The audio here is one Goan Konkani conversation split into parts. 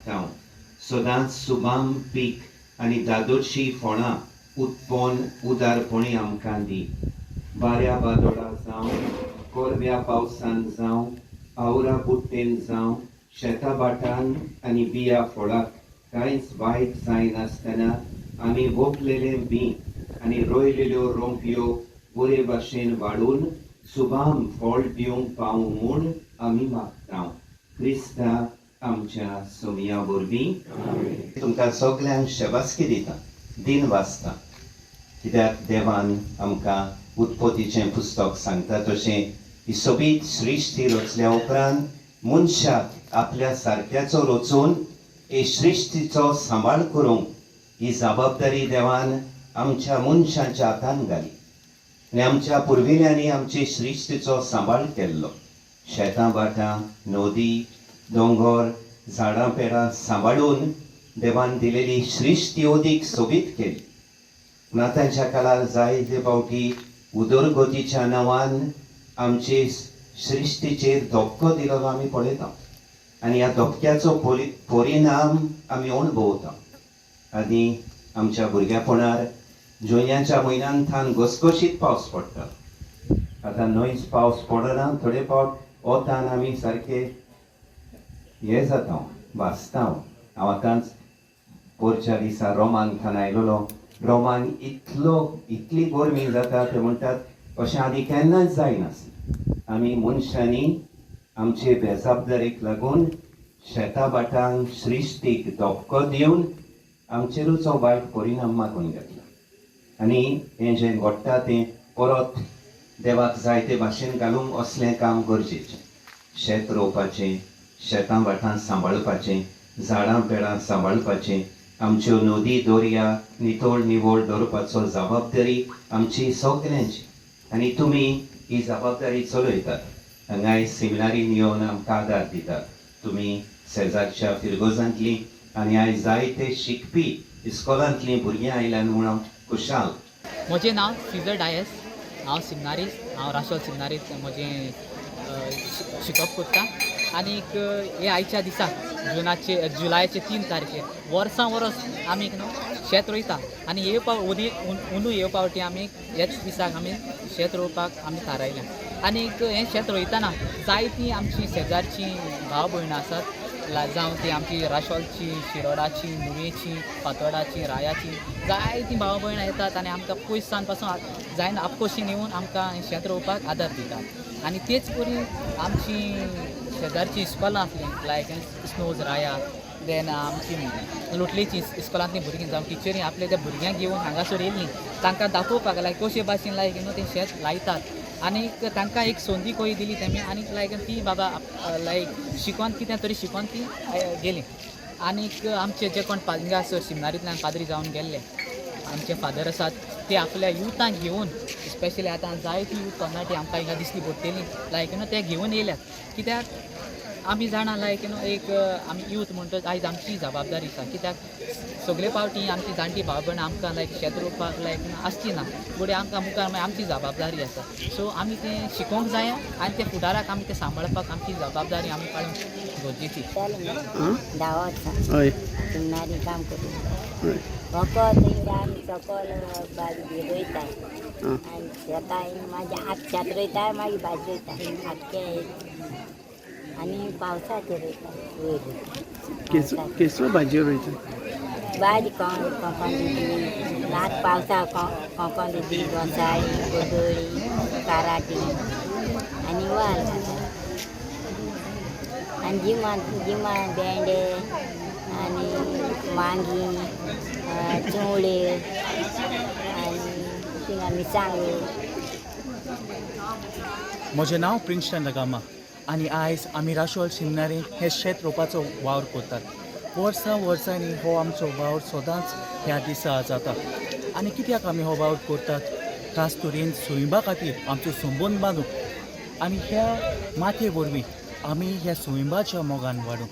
मागता. सदांच सुबाम पीक आनी दादोशी फोणां उत्पन्न उदारपणी आमकां दी. बाऱ्या बादोडा जावं, कोरव्या पावसान जावं, आवरा बुट्टेन जावं, शेता भाटान आनी बिया फळाक कांयच वायट जायनासतना आमी वोपलेलें बी आनी रोयलेल्यो रोंपयो बरे भाशेन वाडून सुबाम फळ दिवंक पावूं म्हूण आमी मागता, क्रिस्ता आमच्या सोमया वरवीं. तुमकां सगल्यांक शेबासकी दिता, दिन वाचता, कित्याक देवान आमकां उत्पत्तीचें पुस्तक सांगता तशें ही सोबीत सृश्टी रचल्या उपरांत मनशाक आपल्या सारक्याचो रचून हे सृश्टीचो सांबाळ करूंक ही जबाबदारी देवान आमच्या मनशाच्या हातान घाली आनी आमच्या पुर्विल्यांनी आमचे सृश्टीचो सांबाळ केल्लो. शेतां भाटां, नदी, दोंगर, झाडां पेडां सांबाळून देवान दिलेली सृश्टी अदीक सोबीत केली. पूण आतांच्या काळार जायते फावटी उदरगतीच्या नांवान आमचे सृश्टीचेर धपको दिलेलो आमी पळयता आनी ह्या धपक्याचो परिणाम आमी अणभवता. आनी आमच्या भुरग्यापणार जुन्याच्या म्हयन्यांत घसघशीत पावस पडटा. आतां न्हंयच पावस पडना. थोडे फावट वतान आमी सारके हे जाता, भाजता. हांव आतांच पोरच्या दिसा रोमान थान आयलेलो. रोमान इतलो इतली गरमी जाता, ते म्हणटात अशें आदी केन्नाच जायनासलें. आमी मनशांनी आमचे बेजाबदारीक लागून शेता भाटांक, सृश्टीक धपको दिवन आमचेरूच हो वायट परिणाम मागून घेतला. आनी हें जें घडटा तें परत देवाक जाय ते भाशेन घालूंक असलें काम गरजेचें. शेत रोवपाचें, शेतां भाटां सांबाळपाचें, झाडां पेडां सांबाळपाचें, आमच्यो नदी दर्या नितळ निवळ दवरपाचो जबाबदारी आमची सगल्यांची. आनी तुमी ही जबाबदारी चलयतात. हांगाय सिमिनारीन येवन आमकां आदार दितात तुमी शेजारच्या फिरगोजांतलीं. आनी आयज जायते शिकपी इस्कोलांतलीं भुरगीं आयल्यान म्हूण हांव खुशाल. म्हजें नांव सिजर डायस. हांव सिमनारीस्त. हांव राशोल सिमनारीत म्हजें शिकप करता. आनीक हे आयच्या दिसा जुनाचे जुलायाचे 3 तारखेर वर्सां वर्स आमी न्हू शेत रोयता आनी हे पाव अंदू हे पावटी आमी ह्याच दिसाक आमी शेत रोवपाक आमी थारायलें. आनीक हें शेत रोयतना जायतीं आमची शेजारचीं भाव भयणां आसात, जावं ती आमची राशोलची, शिरोडाची, नुवेची, फातोडाची, रायाची, जायतीं भाव भयणां येतात आनी आमकां पयस सावन पासून जायना आपखोशेन येवन आमकां शेत रोवपाक आदार दितात. आनी तेच परी आमची शेजारचीं इस्कोलां आसलीं, लायक स्नोज राया, देन आमची लोटलेची इस्कोलांतलीं भुरगीं जावं टिचरी आपल्या त्या भुरग्यांक घेवन हांगासर येयल्लीं तांकां दाखोवपाक लायक कशे भाशेन लायक न्हू तें शेत लायतात. आनीक तांकां एक संदी कही दिली तेमी आनीक लायक ती बाबा लायक शिकोन कितें तरी शिकोन ती गेली. आनीक आमचे जे कोण हांगासर सिमनारींतल्यान पाद्री जावन गेल्ले आमचे फादर आसात, ते आपल्या युथांक घेवन, स्पेशली आतां जायती यूथ तरणाटी आमकां हिंगा दिसली पडटली, लायक न्हू ते घेवन येयल्यात. कित्याक आमी जाणा लायक न्हू एक आमी यूथ म्हणटच आयज आमची जबाबदारी आसा. कित्याक सगळे पावटी आमची जाणटी भाव भयणां आमकां लायक शेत रोवपाक लायक आसची ना फुडें आमकां मुखार मागीर आमची जबाबदारी आसा. सो आमी तें शिकोंक जाय आनी ते फुडाराक आमी तें सांबाळपाक आमची जबाबदारी आमी पाळूंक गरजेची. 10 वर्सां. सिमनारी काम करून. फकत आमी सकल भाजी रोयताय आनी शेतां मागीर आत शेत रोयताय, मागीर भाजी रोयताय आख्खे आनी पावसाचेर रोयता वयर. केसो भाजी रोयता? भाजी कोंकण दिती, आत पावसा कोंकण दिती, घोसाळी, कोदोळी, काराटी आनी वाल घालता आनी जिमान जिमान भेंडे आनी वांगी, चुवळे आनी थिंगा मिरसांगो. म्हजें नांव प्रिन्स्टन लगामा आनी आयज आमी राशोल सिमनारींत हें शेत रोवपाचो वावर करतात. वर्सां वर्सांनी हो आमचो वावर सदांच ह्या दिसा जाता. आनी कित्याक आमी हो वावर करतात? खास तरेन सैमा खातीर आमचो संबंद बांदूंक आनी ह्या मातये वरवीं आमी ह्या सैमाच्या मोगान वाडूंक.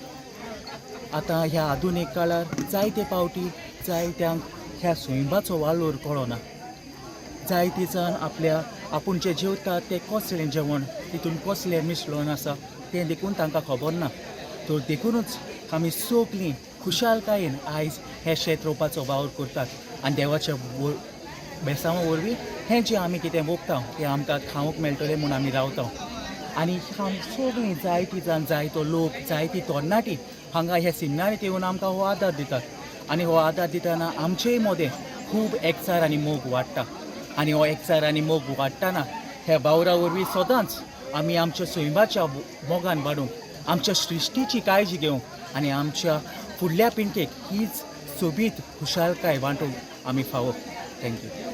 आतां ह्या आधुनीक काळार जायते फावटी जायत्यांक ह्या सैमाचो वालोर कळना. जायते जाण आपल्या आपूण जें जेवतात तें कसलें जेवण, तितून कसलें मिसळून आसा तें देखून तांकां खबर ना. तर देखुनूच आमी सगलीं खुशालकायेन आयज हें शेत रोवपाचो वावर करतात आनी देवाच्या बेसांवा वरवीं हें जें आमी कितें वोपता तें आमकां खावंक मेळटलें म्हूण आमी रावता. आनी आमी सगळीं जायतीं जाण, जायतो लोक, जायती तरणाटी हांगा ह्या सिमनारीत येवन आमकां हो आदार दितात आनी हो आदार दितना आमचेय मदें खूब एकचार आनी मोग वाडटा आनी हो एकचार आनी मोग वाडटना ह्या वावरा वरवीं सदांच आमी आमच्या सैमाच्या मोगान वाडूंक, आमच्या सृश्टीची काळजी घेवंक आनी आमच्या फुडल्या पिळगेक हीच सोबीत खुशालकाय वांटूंक आमी फावो. Thank you.